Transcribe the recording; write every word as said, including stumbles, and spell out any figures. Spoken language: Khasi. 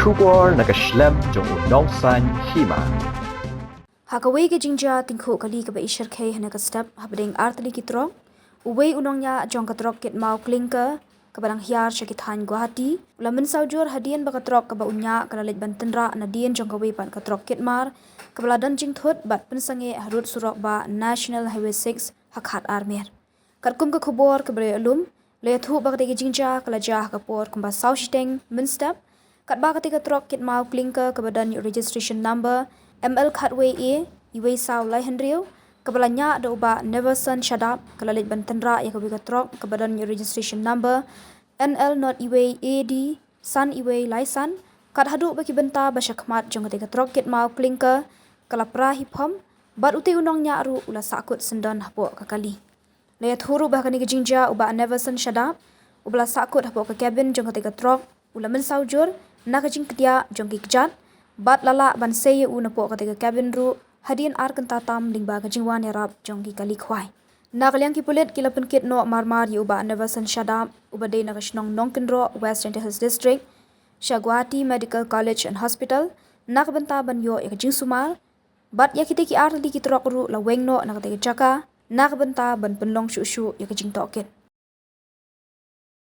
Khubor na ka shlem jong u nongsan hima. Ha kawei ka jingjia tyngkhuh kali kaba i shyrkhei ha kane ka step hapdeng artylli ki trok, uwei u nongñiah jong ka trok kit maw clinker kaba dang hiar sha ki thaiñ Guwahati u la mynsaw jur hadien ba ka trok kaba u ñiah ka la leit ban tynrah nadien jong kawei pat ka trok kit mar kaba la don jingthut bad pynsangeh harud surok bah National Highway six ha Khatar Mer. Katkum ka khubor kaba la ïoh lum, la ïathuh ba katei ka jingjia ka la jia ha ka por kumba saw shiteng mynstep, katba katei ka trok kit maw clinker kaba don ïa u registration number M L khatwei A, iwei saw lai hynriew, kaba la ñiah da u bah Neverson Shadap, ka la leit ban tynrah ïa kawei ka trok kaba don ïa u registration number N L not iwei A D san iwei lai san, kat haduh ba ki bynta ba sha khmat jong katei ka trok kit maw clinker ka la pra hi phom, bad utei u nongñiah ruh u la sahkut syndon hapoh ka kali. La ïathuh ruh ba ha kane ka jingjia u bah Neverson Shadap, uba la sahkut hapoh ka cabin jong katei ka trok, u la mynsaw jur na ka jingkdiah jong ki kjat, bad la lah ban sei ïa u napoh katei ka cabin ruh hadien ar kynta tam lyngba ka jingwan ïarap jong ki kali khwai. Na ka liang ki pulit ki la pynkit noh marmar ïa u bah Neverson Shadap, uba dei na ka shnong Nongkynroh, West Jaintia Hills District, sha Guwahati Medical College and Hospital na ka bynta ban ïoh ïa ka jingsumar, bad ïa kitei ki artylli ki trok ruh la weng noh na katei ka jaka na ka bynta ban pynlong shuh shuh ïa ka jingtohkit.